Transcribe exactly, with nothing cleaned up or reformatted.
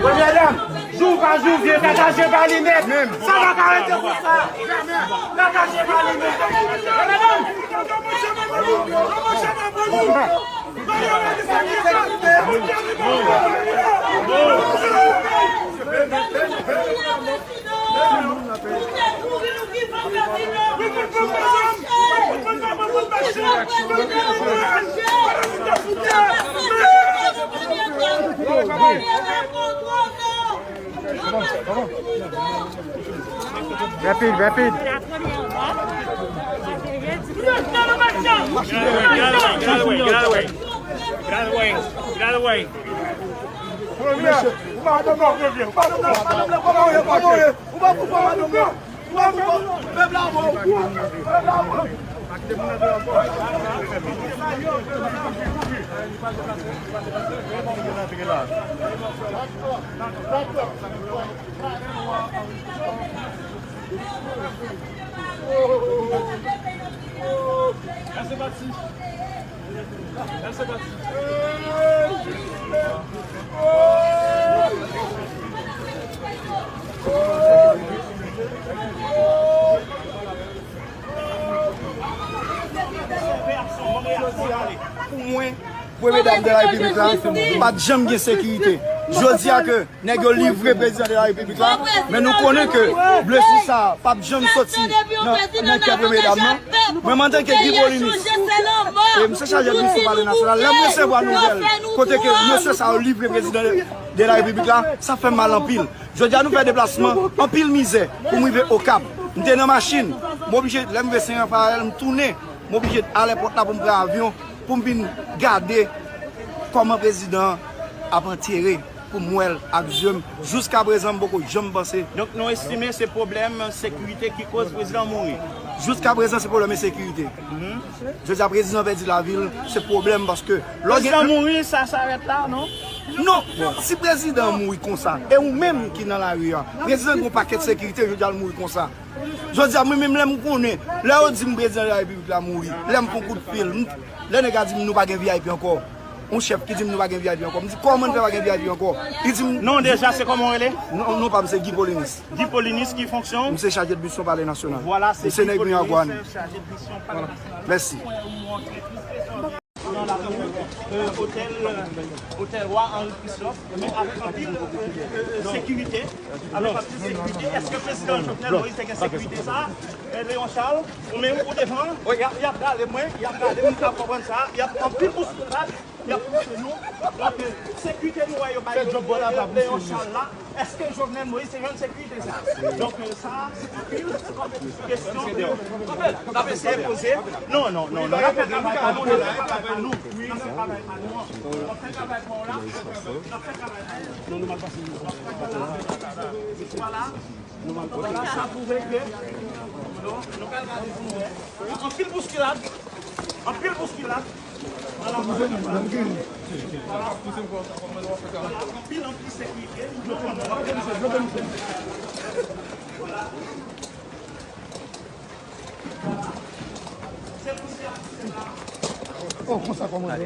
Premyè dam, jou pa jou vye, Tata Jen pa li mèt. Sa pa ka rete konsa. Tata Jen pa li mèt. Rapid, rapid. Get out of the way, get out of the way, get out of the way. Get out of the way. Get out of the way. Premye, ou pa konn premye. Ou pa konn premye. Ou pa konn premye. Ou pa konn premye. Pou mwen, premye dam de la repiblik la, pa t janm gen sekirite. Jodi a ke nèg yo livre prezidan de la repiblik la, men nou konnen ke blesi sa p ap janm soti nan, nan kè premye dam nan. Mwen, antanke Guy Polynice, e m se chaje de misyon palè nasyonal, lè m resevwa nouvèl kote ke mesye sa yo livre prezidan de, de la repiblik la, sa fè m mal anpil. Jodi a nou fè deplasman, anpil mizè pou m rive Okap. M te nan machin, m oblije, lè m rive Sen Rafaèl, m tounen, m oblije al èpòt la pou m pran avyon, pou m vin gade kòman prezidan an ap antere, pou m wè l ak zye m. Jiskaprezan, m poko janm panse. Donk, nou estime se pwoblèm sekirite ki koz prezidan mouri? Jiskaprezan, se pwoblèm ensekirite. Jodi a, prezidan pèdi lavi l, se pwoblèm paske lè w gen... Prezidan mouri, sa, sa arèt la, non? Non, si prezidan mouri konsa, e ou menm ki nan lari a, prezidan gen yon pakèt sekirite, jodi a l mouri konsa. Jodi a, mwen menm lè m konnen, lè yo di m prezidan de la repiblik la mouri, lè m pran kout pil, m, lè nèg la di m nou pa gen V I P ankò, yon chèf ki di m nou pa gen V I P ankò, m di kòman n fè pa gen V I P ankò? Li di m... Non, deja, se kòman w rele? Non, non pa m se Guy Polynice. Guy Polynice, ki fonksyon? M se chaje de misyon palè nasyonal. Vwala, se Guy Polynice, chaje de misyon palè nasyonal. Mèsi. Nan lakou, euh, otèl, euh, otèl wa Henri Christophe, men avèk anpil, euh, euh, sekirite, avèk anpil sekirite. Èske prezidan Jovenel Moïse te gen sekirite sa? Euh, Léon Charles, ou menm ou devan, y ap, y ap gade mwen, y ap gade m, m ka konprann sa, y ap anpil bouskilad, y ap pouse nou. Donk, euh, sekirite nou wè yo bay yo, Léon Charles la. Èske Jovenel Moïse te jwenn sekirite sa? Donk, euh, sa, se anpil kesyon ke n ap eseye poze. Non, non, non, non, n ap fè travay pa nou, n ap fè travay pa nou. N ap fè travay pa nou. N ap fè travay pa w la. N ap fè travay pa nou. Vwala. Vwala, sa pwouve ke nou, nou pral gade pou nou wè. Anpil bouskilad. Anpil bouskilad. Anpil, anpil sekirite. Oh, konsa kòman?